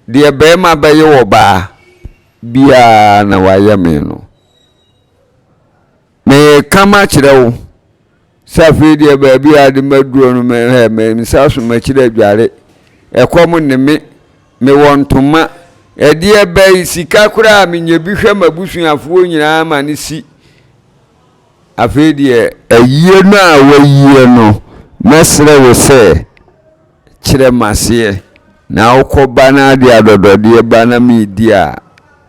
Deɛ barima bɛyɛ ɔbaa biara na wayɛ me no. Mereka makyerɛ wo sɛ afei deɛ baabi a ade maduro no me me nsa so m'akyiri adware. Ɛkɔm ne me, mewɔ ntoma. Ɛdeɛ bɛyi sika koraa menya bi hwɛ m'abusuafoɔ nyinaa ma no si. Afei deɛ ayie no a wayie no, mɛsrɛ wo sɛ kyerɛ m'aseɛ na wokɔba na ade adɔdɔdeɛ ba na medi a,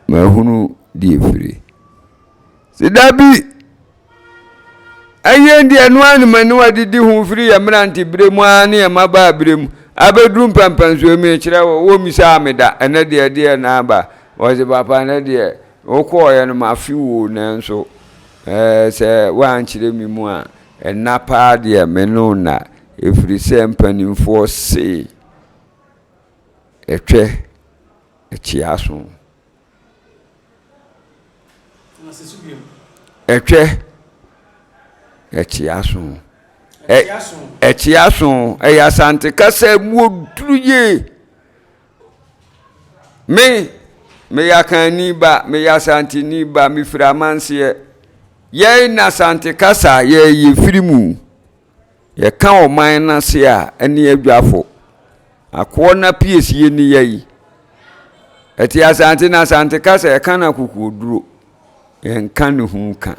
mahunu deɛ ɛfiri. Sɛ dabi, ɛyɛ deɛ ɛno ara ne m'aniwa didi ho firi yɛn mmeranteberɛ mu ara ne yɛn mmabaaberɛ mu abɛduru mpɛmpɛnsoɔ mu kyerɛ wo, wommisaa me da, ɛnɛ deɛ ɛdeɛ na aba. Wɔse papa ɛnɛ deɛ wokɔɔeɛ no mafe wo nanso ɛɛ sɛ woankyerɛ me mu a ɛnna paa deɛ me ne wo nna ɛfiri sɛ mpanimfoɔ se ɛtwɛ ɛkyea so. Ɛtwɛ, ɛkyea so. Ɛkyea so ɛyɛ Asante kasa mu oduru yie. Me, meyɛ Akanni ba, meyɛ Asanteni ba, mefiri Amanseɛ. Yɛn na Asante kasa yɛ yɛfiri mu. Yɛka ɔman no ase a, ɛne adwafo. Akoɔ no apiesie ne yɛi. Ɛte Asante na Asante kasa yɛka no akokoɔduro. Yɛnka ne ho ka.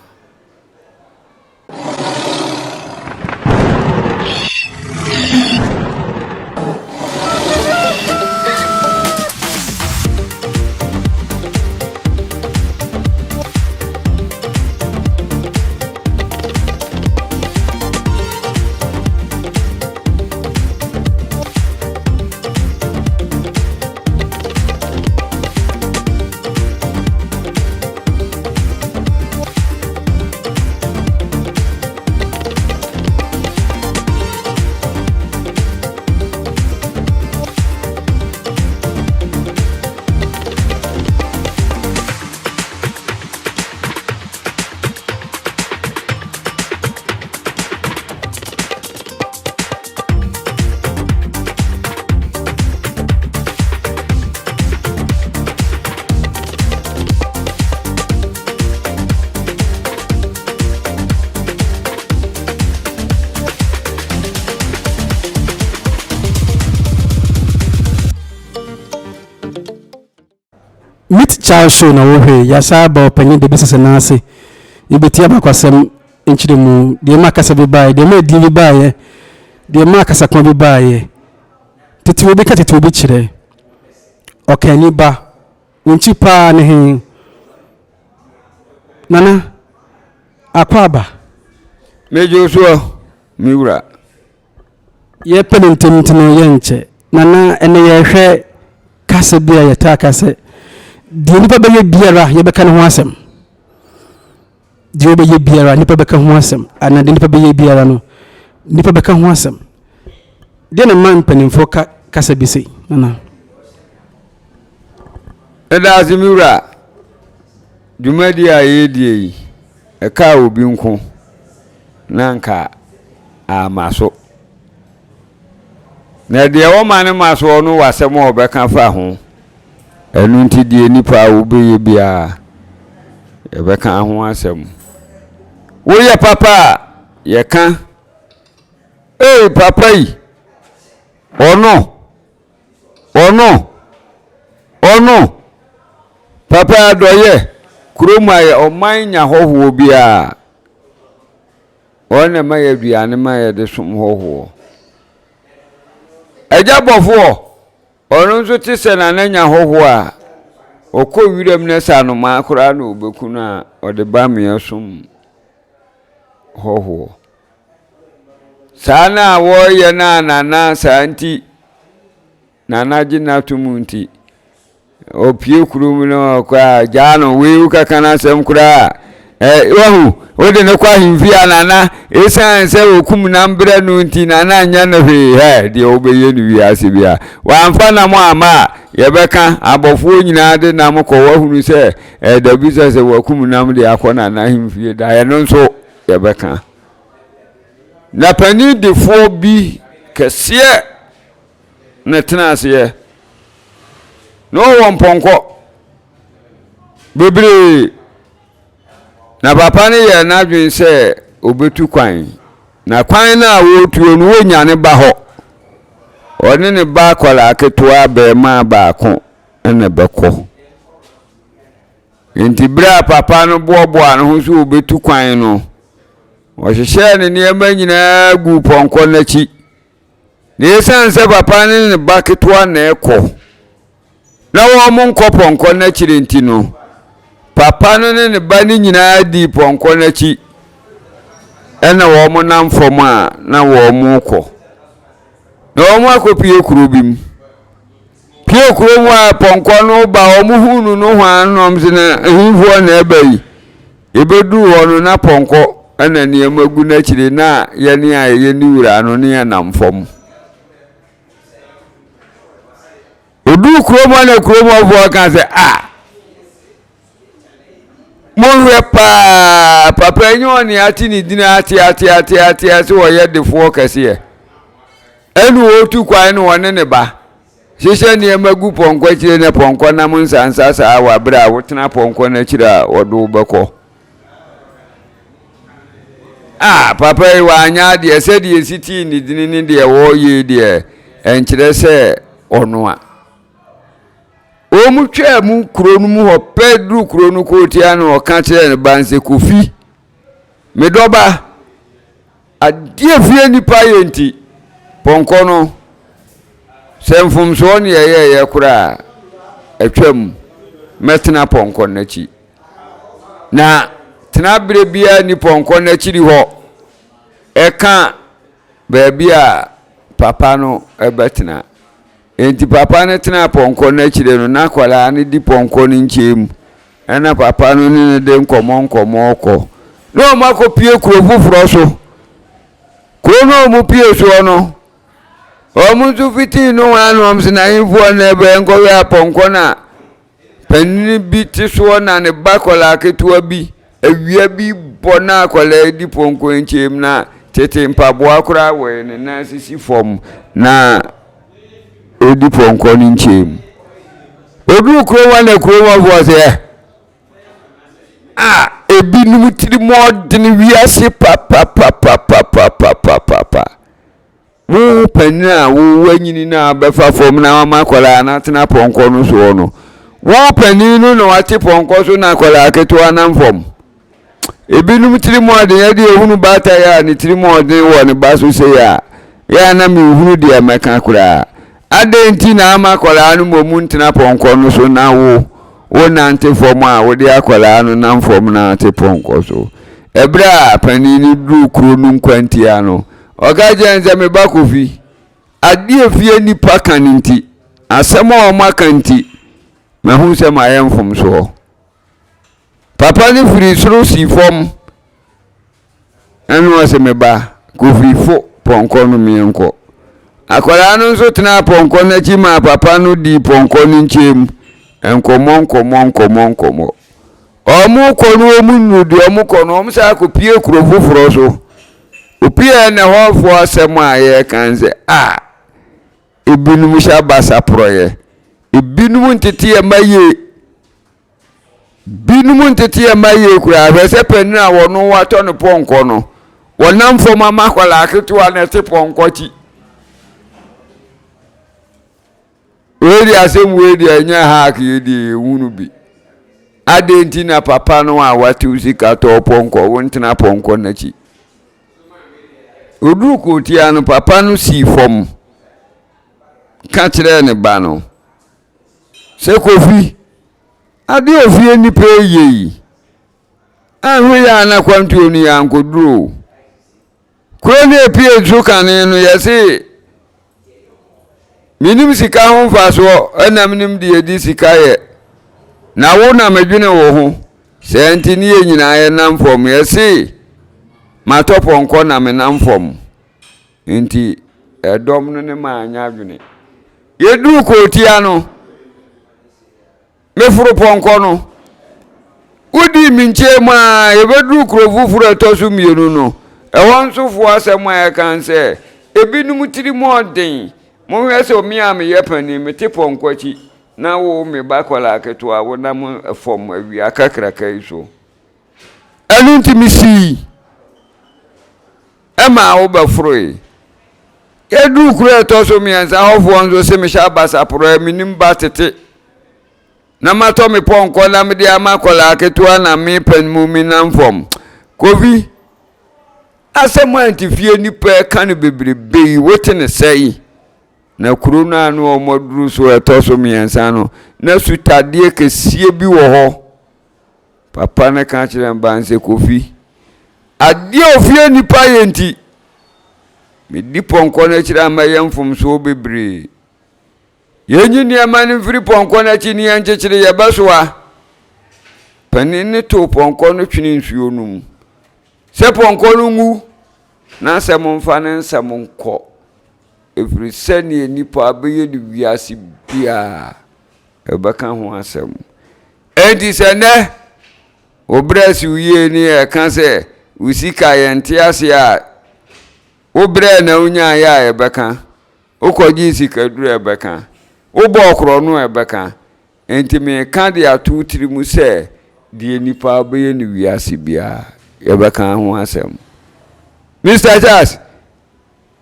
Meet Child Show na wohwɛ yi, yɛasan aba ɔpanyin de bɛsesa nan ase. Yɛbɛtie abakwasɛm nkyerɛmu, deɛ ɛma kasa bi baeɛ, deɛ ɛma edin bi baeɛ, deɛ ɛma akasakoma bi baeɛ. Tete obi ka tete obi kyerɛ. Ɔkanni ba, wo nkyi paa ne he? Nana, akwaaba. Megye wo soɔ, me wura. Yɛpɛ no ntɛm nti no yɛnkyɛ. Nana, ɛnɛ yɛrehwɛ kasa bi a yɛtaa ka sɛ, deɛ nipa bɛyɛ biara yɛbɛka ne ho asɛm. Deɛ wobɛyɛ biara nipa bɛka ho asɛm. Anaa deɛ nipa bɛyɛ biara no, nipa bɛka ho asɛm. Deɛ na ɛma mpanimfoɔ ka kasa bi sei, Nana? Meda ase me wura. Dwumadie a yɛredie yi, ɛkaa obi nko na anka amma so. Na deɛ wɔma no ma soɔ no wɔ asɛm a ɔbɛka fa ho. Ɛno nti deɛ nipa a wobɛyɛ biara, yɛbɛka ho asɛm. Woyɛ papa a, yɛka. Ei papa yi, ɔno, ɔno, ɔno. Papa adɔyɛ, kurom ayɛ ɔman nya hɔhoɔ biara. Wɔn na ɛma yɛ aduane ma yɛde som hɔhoɔ. Agya bɔfoɔ, ɔno nso te sɛ nana nya hɔhoɔ a, ɔkɔ wiram na sɛ anomaa koraa na ɔbɛku no a, ɔde ba meɛ som hɔhoɔ. Saa na wɔreyɛ no a nana saa nti, Nana gye no ato mu nti, ɔpue kurom no ɔkɔ a gyaa no wei wokaka no asɛm koraa ɛ wahu wode no kɔ ahemfie a nana ɛsiane sɛ ɔkum nam berɛ no nti nana nyɛ no hwee hɛ deɛ wobɛyɛ no wiase bia wamfa nam amma a yɛbɛka abɔfoɔ nyinaa de nam kɔ wahunu sɛ ɛda bi sɛ sɛ wakum nam de akɔ nana ahemfie da ɛno nso yɛbɛka na panin defoɔ bi kɛseɛ na ɛtena aseɛ. Na ɔwɔ mpɔnkɔ bebree. Na papa no yɛɛ n'adwene sɛ ɔbɛtu kwan. Na kwan no a wɔretuo no, wɔnnya ne ba hɔ. Ɔne ne ba akwadaa ketewa abarimaa baako na ɛbɛkɔ. Enti berɛ a papa no boaboaa ne ho sɛ ɔbɛtu kwan no, ɔhyehyɛɛ ne nneɛma nyinaa guu pɔnkɔ no akyi. Na ɛsiane sɛ papa ne ne ba ketewa na ɛkɔ, na wɔnkɔ pɔnkɔ no akyiri nti no, papa no ne ne ba no nyinaa dii pɔnkɔ no akyi, ɛna wɔn nam fam a na wɔrekɔ. Na wɔn akɔpie kuro bi mu. Pie kuro mu a pɔnkɔ no ba wɔn hu no nohoa no na wɔn sɛ na ahifoɔ na ɛba yi. Yɛbɛduru hɔ no na pɔnkɔ na nneɛma gu n'akyire na yɛne a yɛyɛ ne wura no ne yɛnam fam. Oduu kurom hɔ na kurom hɔfoɔ ka sɛ a monhwɛ paa papa yi nyɛ ɔne ate ne dini ate ate ate ate sɛ ɔyɛ defoɔ kɛseɛ ɛne ɔretu kwan no ɔne ne ba hyehyɛ nneɛma gu pɔnkɔ akyire na pɔnkɔ nam nsansa saa wɔ abere a wotena pɔnkɔ no akyire a ɔde wo bɛkɔ a papa yi wanyɛ adeɛ sɛdeɛ esi tii ne dini ne deɛ wɔreyɛ yi deɛ ɛnkyerɛ sɛ ɔno a wɔn twaa mu kuro no mu hɔ pɛ duru kuro no kootia no ɔka kyerɛ ne ba nsɛ kofi me dɔba Adeɛ fie nnipa yɛ nti, pɔnkɔ no, sɛ mfomsoɔ ne ɛyɛɛyɛ koraa a, atwam. Mɛtena pɔnkɔ no akyi. Na tena berɛ biara nni pɔnkɔ no akyiri hɔ ɛka baabi a papa no bɛtena. Enti papa no tenaa pɔnkɔ no akyire no, na akwadaa no di pɔnkɔ no nkyɛn mu. Ɛna papa no ne no de nkɔmmɔ nkɔmmɔ kɔ. Na wɔn akɔpie kuro foforɔ so. Kuro no a wɔn pie soɔ no, wɔn nso fitii no wɔn ano wɔn sɛ n'ahemfoɔ na ɛbɛyɛ nkɔhwɛ apɔnkɔ no a Panin bi te soɔ na ne ba akwadaa ketewa bi, awia bi bɔ na akwadaa yi di pɔnkɔ nkyɛn mu na tete mpaboa koraa wɔ ne nan sisi fam na ɔdi pɔnkɔ no nkyɛn mu. Ɔduru kurom hɔ na kurom hɔfoɔ sɛ a ebinom tirim ɔdene wiase papapapapapapapa. Wo panin a wo wanyini no a bɛfa fam na wama akwadaa no atena pɔnkɔ no soɔ no, wo panin no na wate pɔnkɔ so na akwadaa ketewa nam fam. Ebinom tirim ɔden ɛde ehunu baatan a ne tirim ɔden wɔ ne ba so sei a, yɛ a na menhunu deɛ mɛka koraa. Adɛn nti na ama akwadaa no mmom ntena pɔnkɔ no so na wo wonante fam a wode akwadaa no nam fam na ate pɔnkɔ so? Ɛberɛ a panin no duruu kuro no nkwantia no, Ɔka kyerɛɛ no sɛ, Me ba Kofi, adeɛ a efie nnipa ka no nti, asɛm a wɔaka nti, mahu sɛ mayɛ mfomsoɔ. Papa no firi soro sii fam, ɛna ɔse, Me ba Kofi, fo pɔnkɔ no meɛnkɔ. Akwadaa no nso tenaa pɔnkɔ no akyi maa papa no dii pɔnkɔ no nkyɛn mu. Nkɔmmɔ, nkɔmmɔ, nkɔmmɔ, nkɔmmɔ. Wɔkɔ no wɔn nnuru deɛ wɔkɔ no, wɔn san kɔpie kuro foforɔ so. Opiee na ɛhɔfoɔ asɛm a yɛreka ne sɛ, a ebinom hyɛ abasa porɔeɛ, ebinom ntete yɛn mma yie, binom ntete yɛn mma yie koraa. Hwɛ sɛ panin a wɔno watɔ ne pɔnkɔ no, wɔnam fam ama akwadaa ketewa na ɛte pɔnkɔ akyi. Wei deɛ asɛm wei deɛ ɛnyɛ hack yɛ deɛ yɛhunu bi. Adɛn nti na papa no a watew sika tɔɔ pɔnkɔ wontena pɔnkɔ n'akyi? Oduru kurotia no papa no sii fam ka kyerɛɛ ne ba no sɛ Kofi adeɛ ofie nnipa yɛ yi anhwɛ yɛ a na kwantuo no yɛ ankɔduro o. Kuro no epie nso kane no yɛse menim sika ho mfasoɔ ɛna menim deɛ ɛdi sika yɛ na wo na medwene wo ho sɛ nti ne yɛ nyinaa yɛnam fam yɛse matɔ pɔnkɔ na menam fam nti ɛdɔm no ne maanya adwene yɛduru kootia no Meforo pɔnkɔ no. Wodii me nkyɛn mu ara, yɛbɛduru kuro foforɔ a ɛtɔ so mmienu no, ɛhɔ nso foɔ asɛm a ɛka ne sɛ, ebinom tirim ɔden. Monhwɛ sɛ me a meyɛ panin, mete pɔnkɔ akyi. Na wo me ba akwadaa ketewa wonam fam awia kakraka yi so. Ɛno nti mesii ɛmaa wobɛforoe. Yɛduu kuro a ɛtɔ so mmiɛnsa hɔfoɔ nso se mehyɛ abasaporɔ menim ba tete. Na matɔ me pɔnkɔ na mede ama akwadaa ketewa na me pɛn mu menam fam. Kofi, asɛm a nti fie nipa ɛka no bebrebe yi, wote ne sɛe? Na kuro no a na wɔaduru so a ɛtɔ so mmiɛnsa no, na sutadeɛ kɛseɛ bi wɔ hɔ. Papa no ka kyerɛɛ ba no sɛ, Kofi, adeɛ a ofie nnipa yɛ nti, medi pɔnkɔ no akyiri a mɛyɛ mfomsoɔ bebree. Yɛnyi nneɛma no mfiri pɔnkɔ no akyi ne yɛnkyekyere yɛbɛsoa. Panin no too pɔnkɔ no twene nsuo no mu. Sɛ pɔnkɔ no nwu, na sɛ momfa ne nsɛm nkɔ. Ɛfiri sɛ deɛ nnipa bɛyɛ no wiase biara, ɛbɛka ho asɛm. Enti sɛ nnɛ wo berɛ si wo yie ne yɛka sɛ wo sika yɛnte aseɛ a, wo berɛ na wonyaeɛ a ɛbɛka, wokɔgyee sikaduro a ɛbɛka, wobɔɔ korɔno a ɛbɛka. Enti meka de ato wo tiri mu sɛ deɛ nnipa bɛyɛ no wiase biara, yɛbɛka ho asɛm. Mister Charles,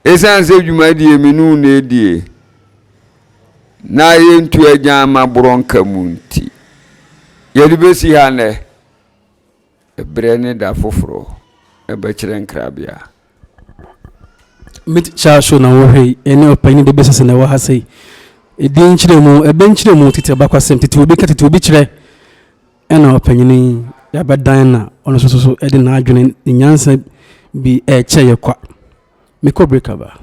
Esiane sɛ dwumadie me ne wo na ɛdie na yɛntu agyan ma borɔnka mu nti, yɛde bɛsi ha nnɛ. Ɛberɛ ne da foforɔ ɛbɛkyerɛ nkrabea. Meet Charles show na wɔhwɛ yi ɛne ɔpanyin de bɛsɛsɛ na ɛwɔ ha sɛ yi. Ɛdi nkyerɛmu, ɛbɛ nkyerɛmu tete abakwasɛm, tete obi ka tete obi kyerɛ ɛna ɔpanyin yi yɛabɛdan na ɔno nso so ɛde n'adwene ne nyansa bi ɛrekyɛ yɛ kwa. Mekɔ break aba.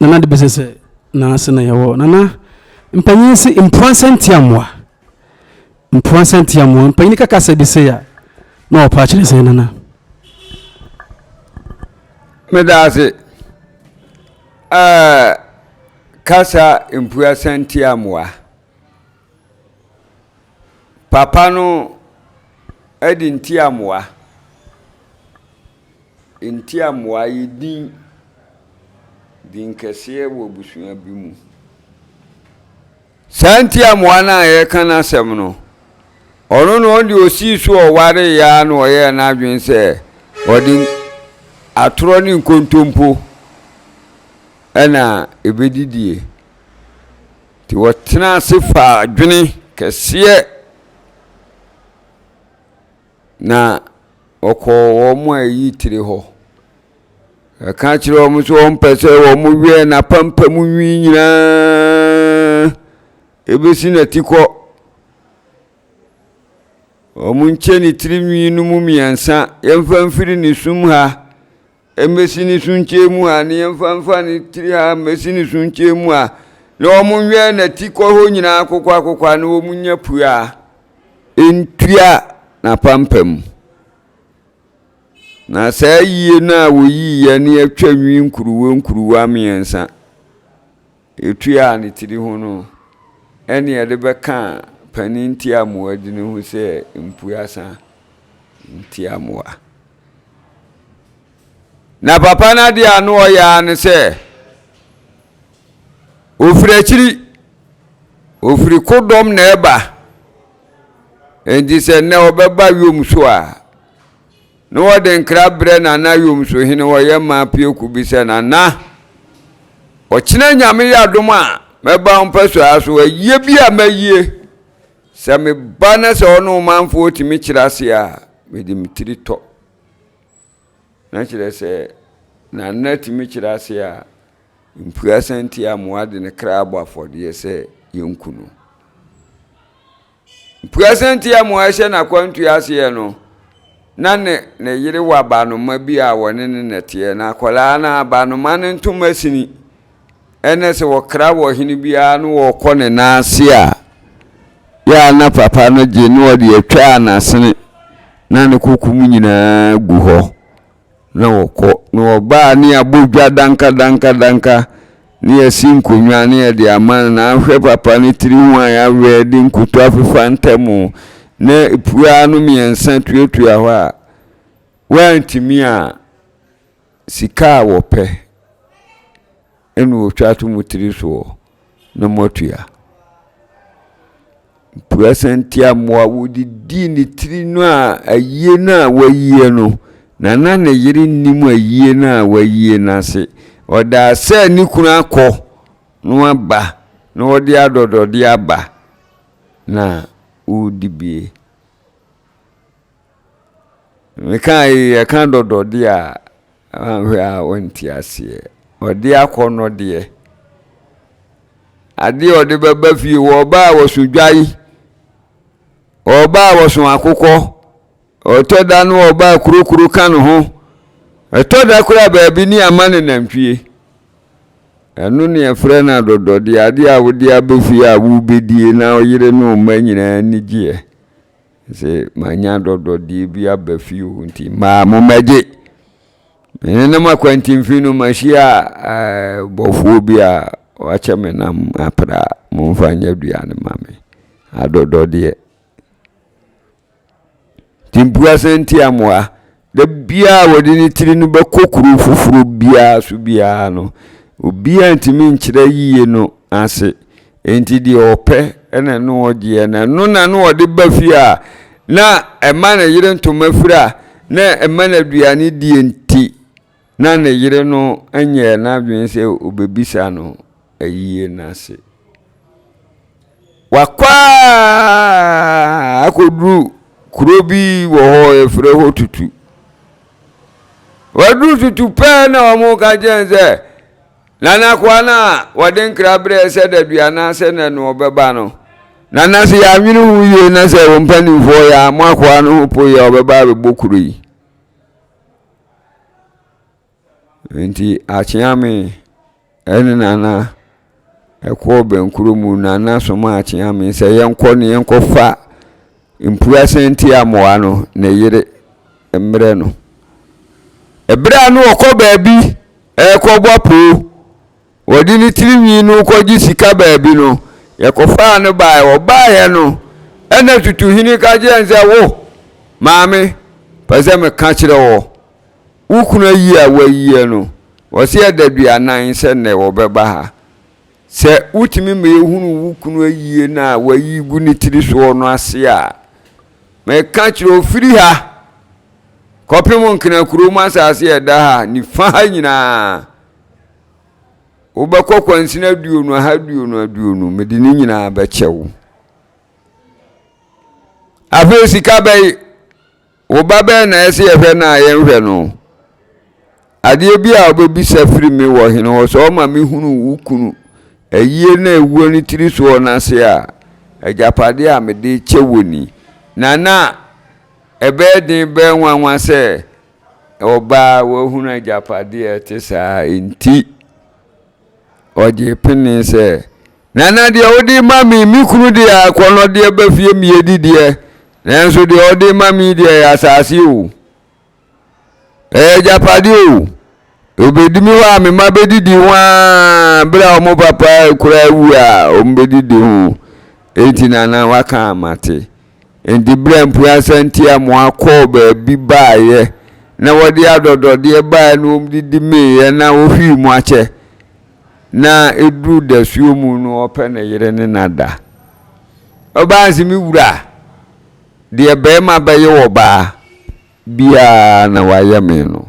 Nana de bɛsɛ sɛ n'ase na yɛwɔ. Nana, mpanyin se mpuansa ntia mmoa. Mpuansa ntia mmoa. Mpanyin ka kasa bi sei a, na ɔpa akyerɛ sɛ nana. Meda ase. Ɛɛ kasa mpuansa ntia mmoa. Papa no de ntia mmoa. Ntiamoa yi din din kɛseɛ wɔ abusua bi mu. Saa ntiamoa no a yɛreka n'asɛm no, ɔno na ɔde osii so ɔwareeɛ ara na ɔyɛɛ n'adwene sɛ ɔde atorɔ ne nkontompo na ɛbɛdidie. Nti wɔtena ase faa adwene kɛseɛ Na ɔkɔɔ wɔn a ɛyi tire hɔ. Ɛka kyerɛ wɔn sɛ wɔmpɛ sɛ wɔn wɛn n'apampam nwi nyinaa ebesi n'atikɔ. Wɔn nkyɛ ne tiri nwi no mu mmiɛnsa, yɛmfa mfiri ne sum ha mmesi ne so nkyɛn mu ha, ne yɛmfa mfa ne tiri ha mmesi ne so nkyɛn mu ha, na wɔn nwɛn n'atikɔ hɔ nyinaa kokwakokwa na wɔn nya pua. ntua n'apampam. Na saa yie no a wɔyiiɛ ne atwa nwi nkuruwa nkuruwa mmiɛnsa ɛtuaa ne tiri ho no, ɛne ɛde bɛka panin ntiamoa di no ho sɛ mpuasa ntiamoa. Na papa no adeɛ a na ɔyɛ ara ne sɛ, ɔfiri akyiri Ɔfiri kodɔm na ɛba. Enti sɛ nnɛ ɔbɛba yom so a, na wɔde nkra brɛ Nana Yomsohene ɔyɛ maa Pieku bi sɛ, Nana, ɔkyena Nyame yɛ adom a, mɛba wo mpɛsoa so, ayie bi a mɛyie, sɛ meba na sɛ ɔne wo manfoɔ tumi kyerɛ aseɛ a, mede me tiri tɔ. Na kyerɛ sɛ, Nana tumi kyerɛ aseɛ a, Mpuasa nti amoa de ne kra abɔ afɔdeɛ sɛ yɛnku no. Mpuasa nti amoa hyɛ n'akwantuo aseɛ no, na ne ne yere wɔ abanoma bi a wɔne ne na teɛ. Na akwadaa no abanoma no ntoma sini. Ɛnɛ sɛ wɔkra wɔ hene biara na wɔkɔ ne nan ase a, yɛ a na papa no gye na ɔde atwa n'asene na ne koko mu nyinaa gu hɔ. Na wɔkɔ, na wɔba a ne abɔ dwa danka danka danka. Ne yɛasi nkonnwa ne yɛde ama no na ahwɛ papa no tiri ho a yɛawɛ de nkuto afefa ntam na pua no mmiɛnsa tuatua hɔ a, woantumi a sika a wɔpɛ ɛna wɔtwa to mo tiri soɔ na moatua. Mpuasa nti mmoa wɔdidii ne tiri no a ayie no a wayie no, na na ne yere nnim ayie no a wayie no ase. Ɔdaa sɛ ne kunu akɔ na waba na ɔde adɔdɔdeɛ aba na ɔredi bie. Meka yi yɛka dɔdɔdeɛ a, anhwɛ a wɔnte aseɛ. Ɔde akɔnnɔ deɛ. Adeɛ a ɔde bɛba fie, wɔba a wɔso dwan, wɔba a wɔso akokɔ, ɔtɔ da no wɔba a kurokuro ka ne ho, ɛtɔ da koraa baabi ne ama ne nantwie. Ɛno ne yɛfrɛ no adɔdɔdeɛ, adeɛ a wode aba fie a wobɛdie na wo yere ne wo mma nyinaa ani gyeɛ. Sɛ manya adɔdɔdeɛ bi aba fie o nti mmaa mommɛgye. Menenam akwantemfi no mahyia bɔfoɔ bi a wakyɛ me nam apra a momfa nyɛ aduane ma me. Adɔdɔdeɛ. Nti mpuasa nti amoa. Da biara a wɔde ne tiri no bɛkɔ kuro foforɔ biara so biara no, obiara ntumi nkyerɛ yie no ase. Enti deɛ ɔpɛ na ɛno ɔgyeɛ, na ɛno na na ɔde ba fie a na ɛma ne yere ntoma fira, na ɛma no aduane die nti, na ne yere no nyɛɛ n'adwene sɛ ɔbɛbisa no ayie no ase. Wakɔ ara akɔduru kuro bi wɔ hɔ yɛfrɛ hɔ Tutu. Waduru Tutu pɛɛ na wɔka kyerɛ no sɛ Nana akoa no a wɔde nkra brɛɛ sɛ dadu anaasɛ nnɛ no ɔbɛba no, Nana sɛ yɛanwene ho yie na sɛ wo mpanimfoɔ yɛ a mo akoa no ho po yɛ a ɔbɛba abɛbɔ kuro yi. Nti Akyeame ɛne Nana ɛkɔɔ bɛnkuro mu. Nana somaa Akyeame sɛ yɛnkɔ ne yɛnkɔfa Mpuasa nti amoa no ne yere mmerɛ no. Ɛberɛ a na ɔkɔ baabi rekɔbɔ apoo, wɔde ne tirinwi no rekɔgye sika baabi no, yɛkɔfaa no baeɛ. Ɔbaeɛ no, ɛna tutuhene ka kyerɛɛ no sɛ, Wo, maame, pɛ sɛ meka kyerɛ wɔ, wo kunu ayi a wayie no, wɔse adaduanan sɛ nnɛ wɔbɛba ha. Sɛ wotumi ma yɛhunu wo kunu ayie no a wayi gu ne tiri soɔ no ase a, meka kyerɛ wo, firi ha kɔpem Nkena kurom asase a ɛda ha nifa ha nyinaa, wobɛkɔ kwansini aduonu aha aduonu aduonu, mede ne nyinaa bɛkyɛ wo. Afei sika bɛyi Wo ba bɛn na ɛsɛ yɛhwɛ no a yɛnhwɛ no? Adeɛ bi a wobɛbisa firi me wɔ hene hɔ, sɛ ɔma mehunu wo kunu ayie na ɛwuo ne tiri soɔ no ase a, agyapadeɛ a mede rekyɛ wo ni. Na na ɛbɛyɛ den bɛyɛ nwanwa sɛ ɔbaa wahunu agyapadeɛ a ɛte saa nti ɔgye penee sɛ, Nana deɛ wode ma me, me kunu deɛ akɔnnɔdeɛ ba fie mmiedi deɛ, Nanso deɛ ɔde ma me deɛ ɛyɛ asase o, ɛyɛ agyapadeɛ o. Obɛdi me hɔ a me mma bɛdidi ho ara berɛ a wɔn papa koraa awu a wɔbɛdidi ho. Enti nana waka a mate. Enti berɛ a mpuasa nti amoa kɔɔ baabi baeɛ na wɔde adɔdɔdeɛ baeɛ na wɔdidi meeɛ na wɔhwii mu akyɛ na ɛduru dasuo mu no ɔpɛ ne yere ne no ada. Ɔbaa nse me wura, deɛ barima bɛyɛ ɔbaa biara na wayɛ me no.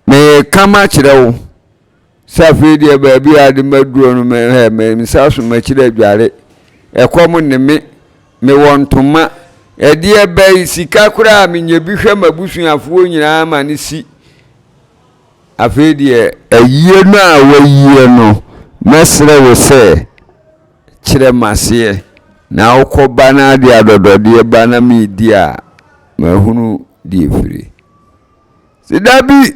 Meka makyerɛ wo sɛ afei deɛ baabi a ade maduro no me me nsa so makyiri adware. Ɛkɔm ne me, mewɔ ntoma. Ɛdeɛ bɛyi sika koraa menya bi hwɛ m'abusuafoɔ nyinaa ma ne si. Afei deɛ ayie no a woayie no, mɛsrɛ wo sɛ kyerɛ m'aseɛ, na wokɔba na ade adɔdɔdeɛ ba na meredi a, mahunu deɛ ɛfiri. Sɛ dabi,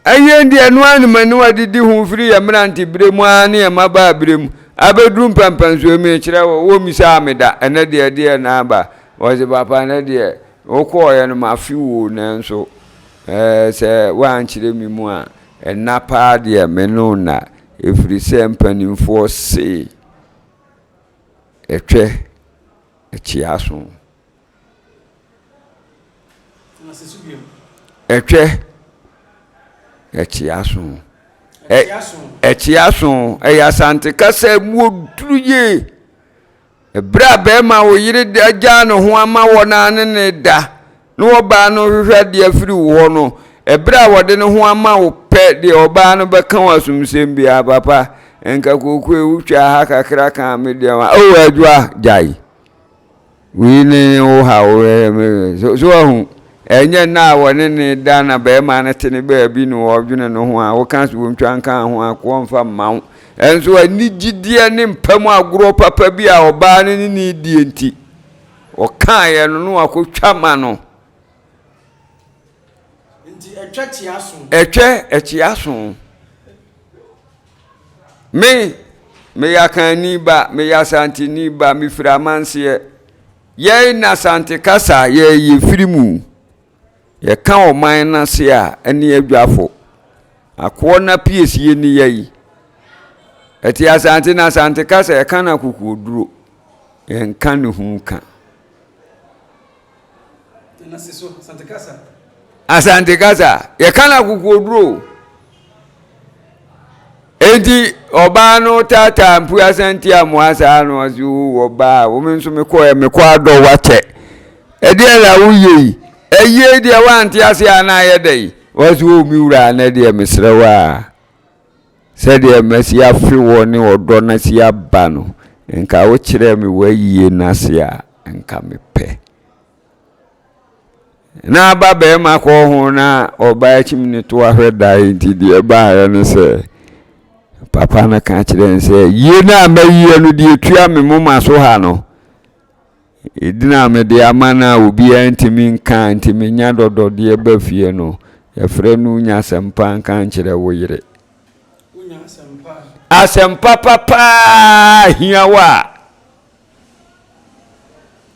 ayie deɛ ɛno ara ne m'aniwa didi ho firi yɛ mmerante berɛ mu ara ne yɛ mmabaa berɛ mu abɛduru mpɛmpɛnsoɔ mekyerɛ wo, wommisaa me da, ɛnɛ deɛ ɛdeɛ na aba. Wɔse papa ɛnɛ deɛ wokɔɔeɛ no mafe wo nanso Ɛɛ, sɛ woankyerɛ me mu a. Ɛnna paa deɛ me ne wo nna, ɛfiri sɛ mpanimfoɔ se ɛtwɛ ɛkyea so. Ɛtwɛ ɛkyea so. Ɛkyea so ɛyɛ Asante kasa mu oduru yie. Ɛberɛ a barima a wo yere agyaa ne ho ama wɔ no ara ne ne da na ɔbaa no hwehwɛ adeɛ afiri wo hɔ no, ɛberɛ a wɔde ne ho ama wo pɛ deɛ ɔbaa no bɛka wo asomsɛm biara, papa, nka kookoo wotwaa ha kakra kaa me deɛ ma, oh adwoa, gyae. Wei ne wo haw so so wahu ɛnyɛ nna a wɔne ne da na bɛrima no te ne baabi na ɔdwene no ho a woka sɛ wɔntwa nka ho a wɔmfa mma wo ɛnso anigyedeɛ ne mpa mu agorɔ papa bi a ɔbaa no ne ne die nti ɔkaeɛ no na wakɔtwa ma no. Nti ɛtwɛ kyea so. Ɛtwɛ ɛkyea so. Me, meyɛ Akanni ba, meyɛ Asanteni ba, mefiri Amanseɛ. Yɛn na Asante kasa yɛ yɛfiri mu. Yɛka ɔman no ase a, ɛne adwafo. Akoɔ no apiesie ne yɛi. Ɛte Asante na Asante kasa yɛka no akokoɔduro. Yɛnka ne ho ka. Asante kasa, yɛka no akokoɔduro. Enti ɔbaa no taataa mpuasa nti amoa saa na ɔse o ɔbaa wo me nso mekɔɛ mekɔ adɔ wakyɛ ɛdeɛ na woyɛ yi ɛyie deɛ woante ase a na ayɛ dɛ yi ɔse o me wura na deɛ mesrɛ wo a sɛdeɛ masi afe wɔ ne ɔdɔ no asi aba no nka wokyerɛ me w'ayie no ase a nka mepɛ Na aba barima kɔɔ ho na ɔbaa kyim ne to ahwɛ dae nti deɛ ɛbaeɛ no sɛ papa no ka kyerɛ no sɛ yie no a mayie no deɛ ɛtua me moma so ha no ɛdin a mede ama no a obiara ntumi nka nti menya dɔdɔdeɛ ba fie no yɛfrɛ no nya asɛmpa nka nkyerɛ wo yere asɛmpa papaa hia wo a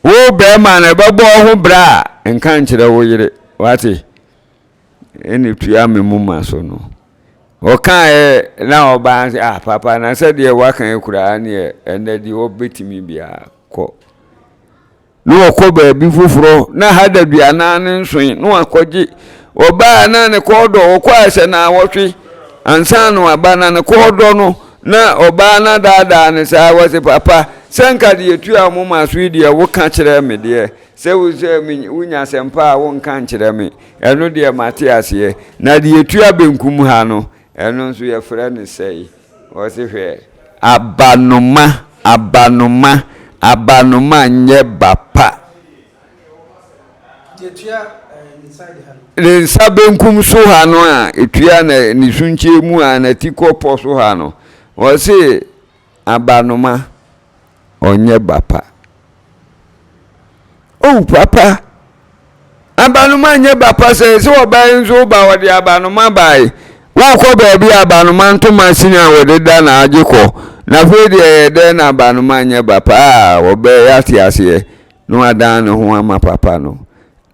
Wo bɛrima no ɛbɛbɔ wo ho bra a, nka nkyerɛ wo yere. Wate? Ɛna tua me moma so no. Ɔkaeɛ na ɔbaa sɛ, ah papa, na sɛdeɛ waka yi koraa neɛ ɛnɛ deɛ ɔbɛtumi biara kɔ. Na ɔkɔ baabi foforɔ na ha da duanan ne nson na wakɔgye ɔbaa na ne kɔɔ dɔ ɔkɔ a sɛ na awɔtwe ansa na waba na ne kɔɔ dɔ no Na ɔbaa no adaadaa no saa, ɔse, Papa, sɛ nka deɛ ɛtua wo moma so yi deɛ woka kyerɛ me deɛ, sɛ wo sɛ wonya asɛmpa a wonka nkyerɛ me, ɛno deɛ mate aseɛ. Na deɛ ɛtua benkum ha no, ɛno nso yɛfrɛ no sɛe. Ɔse, Hwɛ, abanoma, abanoma, abanoma nyɛ ba pa. Ne nsa benkum so ha no a etua na ne sunkyɛ mu a n'ati kɔ pɔ so ha no, ɔse abanoma ɔnyɛ ba pa. Oh papa, abanoma nyɛ ba pa sɛ sɛ ɔbaa yi nso ba ɔde abanoma bae. Wokɔ baabi a abanoma ntoma sini a wɔde da na agye kɔ. Na afei deɛ ɛyɛ dɛn na abanoma nyɛ ba pa a ɔbɛyɛ ate aseɛ. na wadan ne ho ama papa no,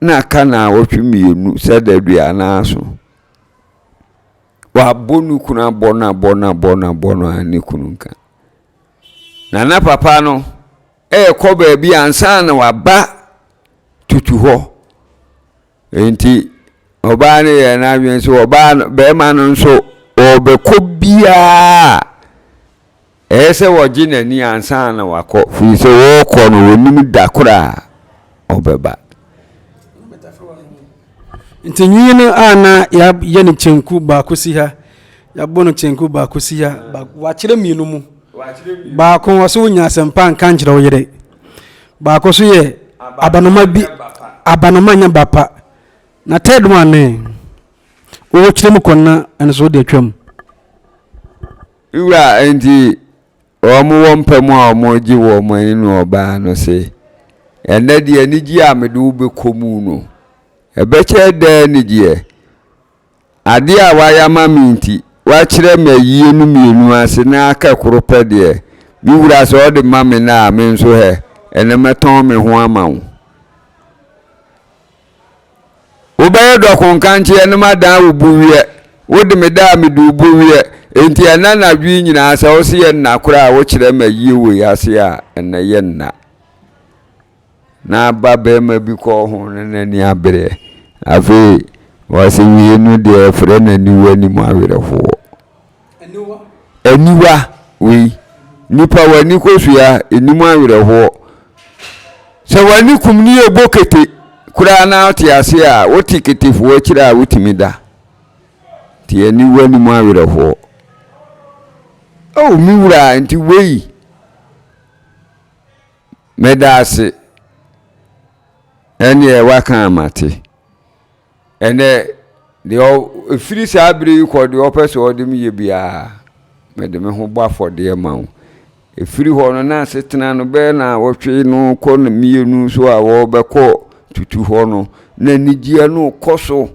na aka naawɔtwe mmienu sɛ daduanaaso. Wabɔ ne kunu abɔ no abɔ no abɔ no abɔ no a ne kunu nka. Na na papa no ɛrekɔ baabi ansa na waba tutu hɔ. Enti ɔbaa no yɛɛ n'adwene sɛ ɔbaa no barima no nso ɔrebɛkɔ biara ɛyɛ sɛ wɔgye n'ani ansa na wakɔ firi sɛ wɔrekɔ no wɔnim da koro a ɔbɛba. Nti nwi no a na yɛayɛ no kyenku baako si ha, yɛabɔ no kyenku baako si ha, wakyerɛ mmienu mu. Baako ɔsɛ wonya asɛmpa nka nkyerɛ wo yere. Baako so yɛ abanoma bi abanoma nyɛ ba pa. Na third one ne wɔkyerɛ mu kɔ na ɛno so wode atwam. Wura nti wɔn wɔ mpa mu a wɔregye wɔn ani no ɔbaa no se, ɛnɛ deɛ anigyeɛ a mede wo bɛkɔ mu no, ɛbɛkyɛ dɛn anigyeɛ? Adeɛ a woayɛ ama me nti, woakyerɛ me ayie no mmienu ase na aka koro pɛ deɛ, me wura sɛ ɔde ma me nnɛ a, me nso hɛ, ɛnnɛ mɛtɔn me ho ama wo. Wobɛyɛ dɔko nkankyeɛ na madan wo buwiɛ. Wode me da a mede wo bo wiɛ. Enti ɛnnɛ anadwo yi nyinaa sɛ wo se yɛ nna koraa a wokyerɛ ma yie wei ase a, ɛnnɛ yɛ nna. Na ba barima bi kɔɔ ho na n'ani abereɛ. Afei wɔse wei no deɛ yɛfrɛ no aniwa nim awerɛhoɔ. Aniwa wei, nipa w'ani kosua ɛnim awerɛhoɔ. Sɛ w'ani kum ne yɛbɔ kete koraa na wote ase a, wote ketefoɔ akyire a wotumi da. Nti aniwa nim awerɛhoɔ. Oh, me wura, nti wei, meda ase. Ɛneɛ waka a mate. Ɛnɛ, deɛ ɛfiri saa berɛ yi kɔ deɛ ɔpɛ sɛ ɔde me yɛ biara, mede me ho bɔ afɔdeɛ ma wo. Ɛfiri hɔ no, na asetena no bɛyɛ nnawɔtwe no kɔ mmienu so a wɔrebɛkɔ tutu hɔ no, na anigyeɛ no rekɔ so.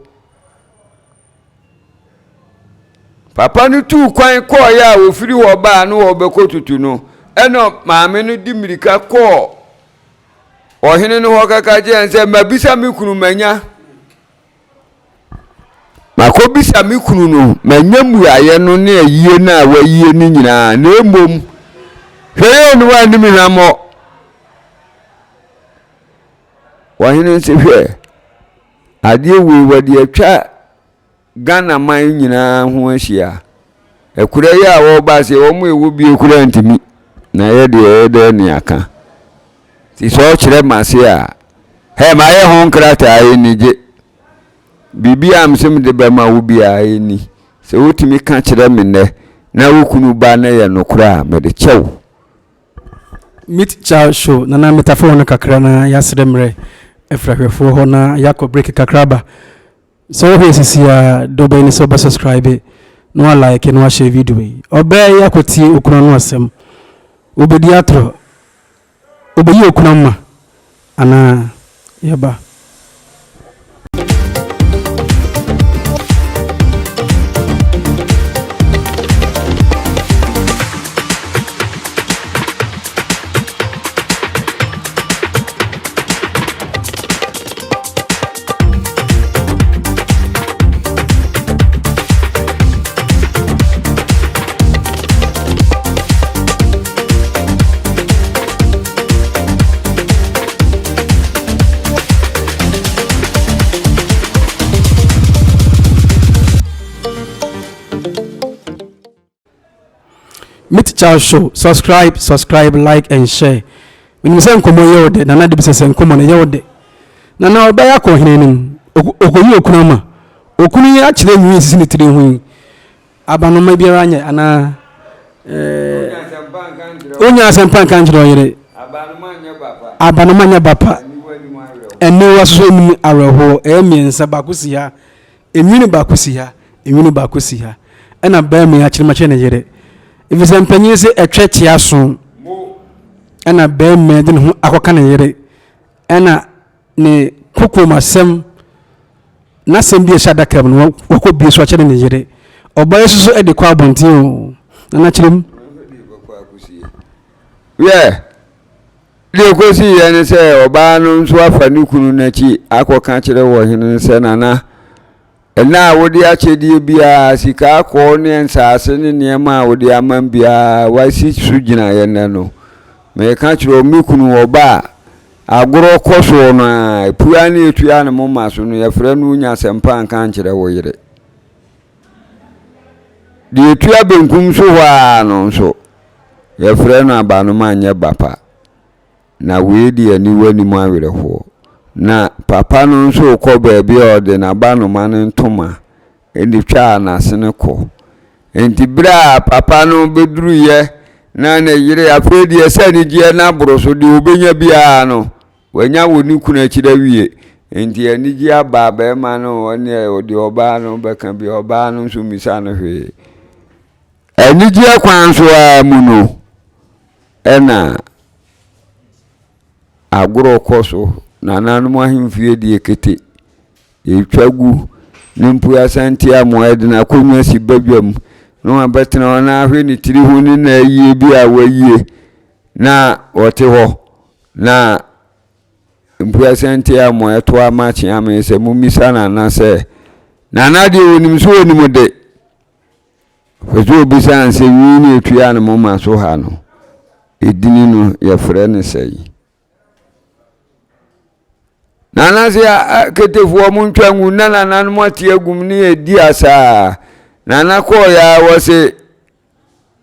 Papa no tuu kwan kɔeɛ a wɔfiri hɔ baa no wɔrebɛkɔ tutu no, ɛna maame no de mmirika kɔɔ ɔhene no hɔ kaka kyerɛ no sɛ mabisa me kunu manya makɔbisa me kunu no manya mmuaeɛ no ne ayie no a wayie no nyinaa na mmom hwɛ yɛ no woanni me hwammɔ ɔhene nse hwɛ adeɛ wei wɔde atwa Ghana man nyinaa ho ahyia. Akura yi a wɔreba ase wɔn a ɛwɔ bie koraa ntumi na yɛ deɛ ɛyɛ dɛ ne aka. Nti sɛ ɔkyerɛ m'ase a, hɛ mayɛ ho nkrataa ɛni gye. Biribi a mese mede bɛma wo biara ɛni. Sɛ wotumi ka kyerɛ me nnɛ na wo kunu ba no yɛ nokorɛ a, mede kyɛ wo. Meet Child Show, Nana metafo hɔ no kakra na yɛasrɛ mmerɛ afiri ahwɛfoɔ hɔ na yɛakɔ break kakra aba. Sɛ wohwɛ sisi a, deɛ wobɛyɛ ne sɛ wobɛ subscribe na wa like na wa share video yi. Ɔbaa yi akɔtie okunu ano asɛm. Wobɛdi atorɔ. Wobɛyi okunu ama anaa yɛba. Meet Charles Show. Subscribe, subscribe, like and share. Menim sɛ nkɔmmɔ yɛ wo dɛ, Nana de bisa sɛ nkɔmmɔ no yɛ wo dɛ. Nana ɔbɛyɛ akɔ ɔhene anim, ɔkɔyi okunu ama. Okunu yi akyerɛ nwi sisi ne tiri ho yi. Abanoma biara nyɛ anaa? Wonya asɛmpa nka nkyerɛ ɔyere. Abanoma nyɛ ba pa. Aniwa soso nim awerɛhoɔ. Ɛyɛ mmiɛnsa baako si ha. Nwini baako si ha, nwini baako si ha. Ɛna barima yi akyerɛ makyerɛ ne yere. Efisɛ mpanyin se ɛtwɛ kyea so. Ɛna barima yi de ne ho akɔka ne yere. Ɛna ne kokoam asɛm, n'asɛm bi a ɛhyɛ adaka mu no, wakɔ bie so akyerɛ ne yere. Ɔbaa yi nso so de kɔ abɔnten o. Nana kyerɛ mu. Wiɛ, Deɛ ɛkɔsiiɛ ne sɛ ɔbaa no nso afa ne kunu no akyi akɔka kyerɛ ɔhene no sɛ, Nana, nna a wode akyɛdeɛ biara, sika akɔɔ ne nsaase ne nneɛma a wode ama m biara, wasi so gyinaeɛ nnɛ no, mereka kyerɛ wo, me kunu ɔba a, agorɔ kɔ soɔ no ara, pua ne ɛtua ne moma so no, yɛfrɛ no wonya asɛmpa nka nkyerɛ wo yere. Deɛ ɛtua benkum so hɔ ara no nso, Yɛfrɛ no abanoma nyɛ ba pa. Na wei de aniwa nim awerɛhoɔ. Na papa no nso rekɔ baabi a ɔde n'abanoma no ntoma de twaa n'asene kɔ. Enti berɛ a papa no bɛduruiɛ na ne yere afei deɛ sɛ anigyeɛ no aboro so deɛ ɔbɛnya biara no, wanya wɔ ne kunu akyiri awie. Enti anigyeɛ aba barima no ɔne deɛ ɔbaa no bɛka bi ɔbaa no nso mmisa no hwee. Anigyeɛ kwan so ara mu no, ɛna agorɔ kɔ so. Nananom ahemfie deɛ kete, ɛtwa gu. Ne mpo Asante Amoah de n'akonnwa si badwam na wabɛtena hɔ na ahwɛ ne tiri ho ne n'ayie bi a wayie na ɔte hɔ na Mpo Asante Amoah ɛto ama Kyeame sɛ mommisa Nana sɛ, Nana deɛ ɔnim sɛ ɔnim de. Ɔpɛ sɛ obisa no sɛ nwi no etua ne moma so ha no, edini no yɛfrɛ no sɛn? Nana se ketefoɔ mo ntwa ngu na nananom ate agum ne yɛdi asaa. Nana kɔɔeɛ a wɔse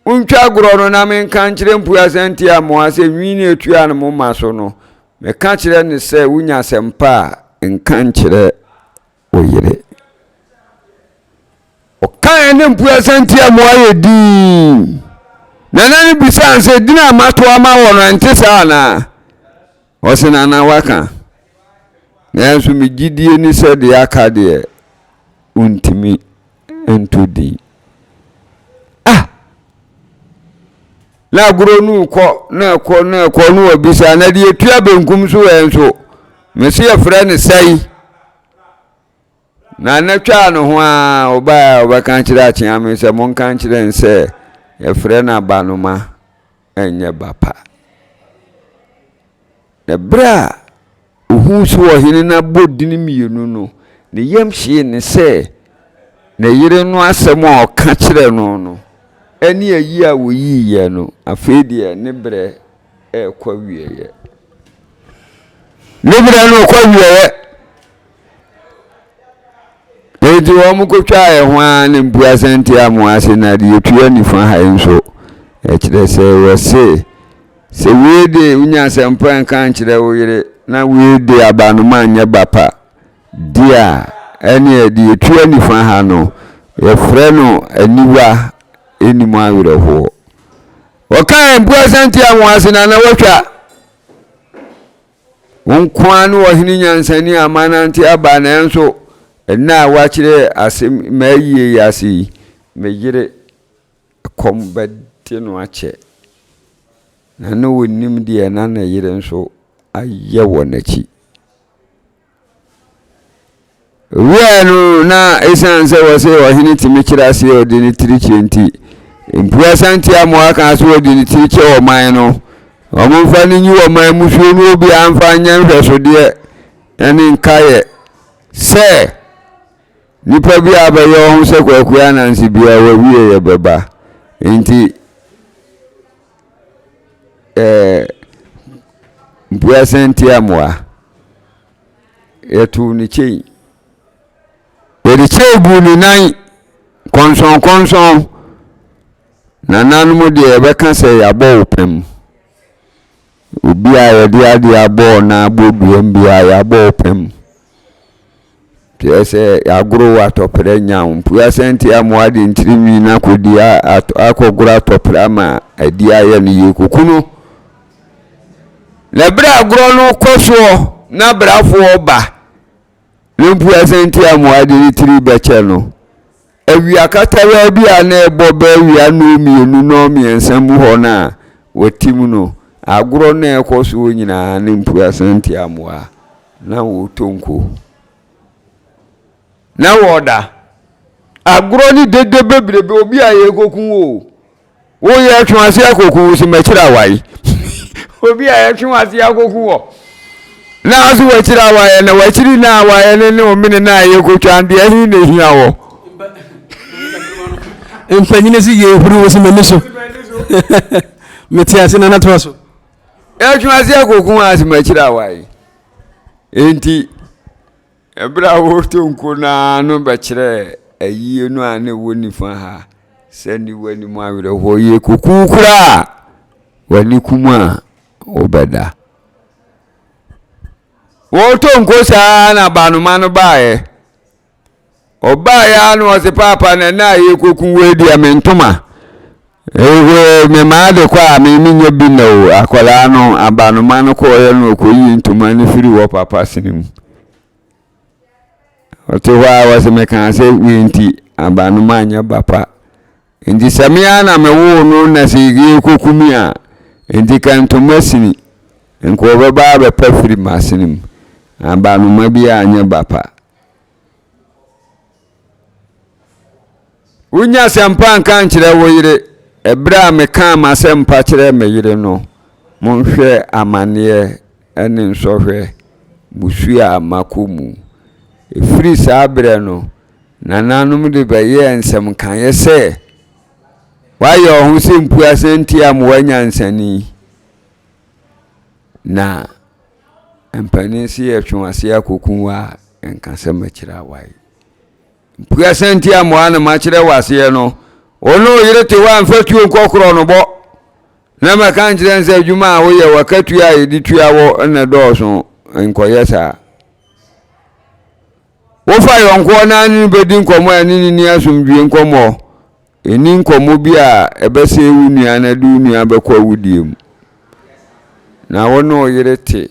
Montwa agorɔ no na menka nkyerɛ Mpuasa Ntiamoa sɛ nwi no etua no moma so no, meka kyerɛ no sɛ wonya asɛmpa a, nka nkyerɛ wo yere. Ɔkaeɛ ne Mpuasa Ntiamoa yɛ dinn. Nana no bisaa no sɛ, Din a mato ama wɔ no, ɛnte saa anaa? Ɔse, Nana waka. Nanso me gyidie ne sɛ deɛ aka deɛ, wontumi nto din. Ah! Na agorɔ no rekɔ na ɛkɔ na ɛkɔ na wabisa na deɛ ɛtua benkum so ɛ nso mese yɛfrɛ no sɛe na na twaa ne ho a ɔbaa a ɔbɛka kyerɛ akyeame sɛ monka nkyerɛ n sɛ yɛfrɛ no abanoma ɛnyɛ ba pa. Na berɛ a ɔhuu sɛ ɔhene no abɔ dini mmienu no, ne yam hyee no sɛ ne yere no asɛm a ɔka kyerɛɛ no no ne ayi a wɔyiiɛ no, afei deɛ ne berɛ rekɔ awieeɛ. Ne berɛ no rekɔ awieeɛ. Enti wɔn kɔtwaa ɛho ara ne mpuasa nti a mo ase na deɛ ɛtua nifa ha yi nso ɛkyerɛ sɛ wɔse sɛ wei de wonya asɛmpa nka nkyerɛ wo yere na wei de abanoma nyɛ ba pa di a ɛneɛ deɛ ɛtua nifa ha no yɛfrɛ no aniwa ɛnim awerɛhoɔ. Wɔkae mpuasa nti a mo ase na na wɔatwa. Wo nko ara ne ɔhene nyansani a manante aba, nanso nna a woakyerɛ ase m'ayie yi ase yi, me yere kɔm bɛde no akyɛ. Na na ɔnnim deɛ na ne yere nso ayɛ wɔ n'akyi. Owia no na esiane sɛ wɔse ɔhene tumi kyerɛ aseɛ ɔde ne tiri kyerɛ nti, Mpua Asante Amoah kaa sɛ ɔde ne tiri kyɛ ɔman no. Wɔmfa no nyi ɔman mmusuo no obiara mfa nyɛ nhwɛsodeɛ ne nkaeɛ sɛ nipa bi a bɛyɛ ɔho sɛ Kwaku Ananse biara wawieɛ bɛba. Nti ɛɛ Mpua Asante Amoah Yɛtoo no kyei. Yɛde kyei guu ne nan kɔnsɔnkɔnsɔn. Nananom deɛ yɛbɛka sɛ yɛabɔ wo pam. Obi a yɛde adeɛ abɔ wo nan abɔ duam biara yɛabɔ wo pam. Kyerɛ sɛ yɛagoro wo atɔprɛ nya wo. Mpua sɛnti amoa de ntirinwi no akɔdi akɔgoro atɔprɛ ama adi ayɛ no yie kuku no. Na berɛ a agorɔ no rekɔ soɔ na brafoɔ ba ne mpuasa nti a mmoa de ne tiri bɛkyɛ no, awia katawaa bi a na ɛbɔ bɛ awia nnɔɔ mmienu nnɔɔ mmiɛnsa mu hɔ no a wɔte mu no, agorɔ no a ɛrekɔ soɔ nyinaa ne mpuasa nti a mmoa na wɔretɔ nko. Na wɔreda. Agorɔ ne dede bebrebe, obi a yɛrekɔku wo o. Wo yɛ twe ase akoku wo si m'akyiri awae. Obi a yɛtwe ase akoku wɔ. Na ase w'akyiri awaeɛ na w'akyiri na awaeɛ ne ne omene na yɛkotwa deɛ he na ehia wɔ. Mpanyini si yɛ ehuru wo si m'ani so. Mete ase na natoa so. Yɛtwe ase akoku ase m'akyiri awae. Enti Bere a wɔretɔ nko no ara no bɛkyerɛɛ ayie no a na ɛwɔ nifa ha sɛ ne w'anim awerɛhoɔ yɛ kukuu koraa a w'ani kum a wobɛda. Wɔretɔ nko saa na banoma no baeɛ. Ɔbaeɛ ara na ɔse paapa na ɛna a yɛkɔku wei deɛ me ntoma. Ewe me maa de kɔ a me menyɛ bi na o akwadaa no abanoma no kɔɔyɛ no ɔkɔyii ntoma no firi wɔ papa sene mu. Ɔte hɔ a wɔse mekaa sɛ wei nti abanoma nyɛ ba pa. Nti sɛ me ara na mewoo no na sɛ yɛkɔku me a nti ka ntoma sini nka ɔbɛba abɛpa firi m'asene mu. Abanoma bi a nyɛ ba pa. Wonnya asɛmpa nka nkyerɛ wo yere. Ɛberɛ a mekaa m'asɛmpa kyerɛɛ me yere no, monhwɛ amaneɛ ne nsɔhwɛ musuo a makɔ mu. Ɛfiri saa berɛ no, nananom de bɛyɛɛ nsɛmkaeɛ sɛ. Woayɛ wo ho sɛ mpuasa nti a mmoa nyansani. Na mpanin se yɛtwe w'ase akɔku wo a, nka sɛ mɛkyerɛ awae. Mpuasa nti a mmoa na makyerɛ w'aseɛ no, wo ne wo yere te hɔ a mfa tuo nkɔ korɔ no bɔ. Na mɛka nkyerɛ no sɛ adwuma a woyɛ w'akatua a yɛde tua wɔ na dɔɔso nkɔyɛ saa. Wofa yɔnkoɔ na ne no bɛdi nkɔmmɔ a ɛne ne ni asomdwie nkɔmmɔ. Ɛni nkɔmmɔ bi a ɛbɛsɛe wo nua na de wo nua bɛkɔ awudie mu. Na wo ne wo yere te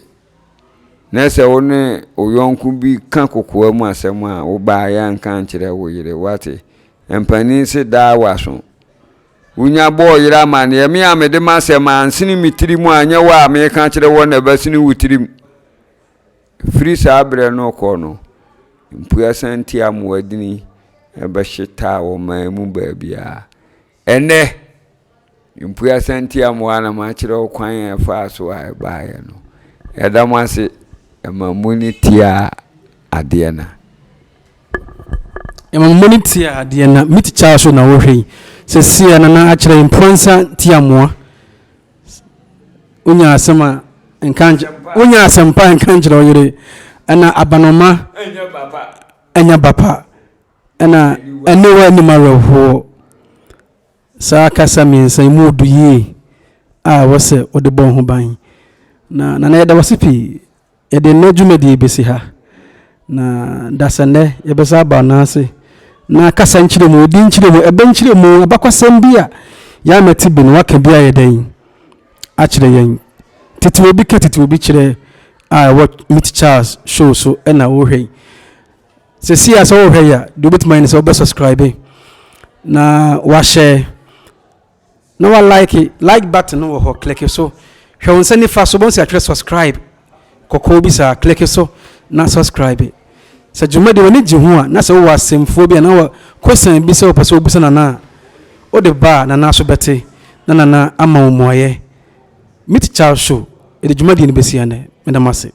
na sɛ wo ne wo yɔnko bi ka kokoa mu asɛm a, wo baa yɛanka ankyerɛ wo yere, woate? Mpanin se daa w'aso. Wonya bɔɔ yere amanneɛ, me a mede m'asɛm ansene me tirim a, nyɛ wo a meka kyerɛ wɔ na ɛbɛsene wo tirim. Firi saa berɛ no rekɔ no, mpuasa nti amoadini bɛhyetaa ɔman mu baabiara. Ɛnnɛ, mpuasa nti amoa na makyerɛ wo kwan a ɛfaa so a ɛbaeɛ no. Yɛda mo ase, ɛma mu ne tiaa adeɛ na. Ɛma mu ne tiaa adeɛ na. Me tikya so na wohwɛ yi. Sɛsi a nana akyerɛ mpuansa ntiamoa. Wonya asɛm a nka nkyerɛ wonya asɛm pa nka nkyerɛ wo yere ɛna abanoma ɛnyɛ ba pa ɛna ɛne wɔ anim awerɛhoɔ saa kasa mmiɛnsa yi mu odu yie a ɛwɔ sɛ wode bɔ ho ban na nana yɛda wase pii. Yɛde nnɛ dwumadie yi bɛsi ha, na dasɛnnɛ yɛbɛsan aba anaa ase na kasa nkyerɛmu, ɛdi nkyerɛmu, ɛbɛ nkyerɛmu, abakwasɛm bi a yɛamɛte bi no waka bi ayɛ dɛn akyerɛ yɛn. Tete obi ka tete obi kyerɛ a ɛwɔ Meet Charles show so ɛna wohwɛ yi. Sɛsi a sɛ wohwɛ yi a, deɛ wobɛtumi ayɛ ne sɛ wobɛ subscribe na wahyɛ Na wa like, like button no wɔ hɔ, click so. Hwɛ wo nsa nifa so, wobɛhu sɛ yɛatwerɛ subscribe kɔkɔɔ bi saa, click so na subscribe. Sɛ dwumadi w'ani gye ho a, na sɛ wowɔ asɛmfua bi anaa wɔ question bi sɛ wopɛ sɛ wobisa Nana a, wode ba a, Nana aso bɛte na Nana ama wo mmuaeɛ. Meet Charles Show, yɛde dwumadie no bɛsi ha nnɛ. Meda mo ase.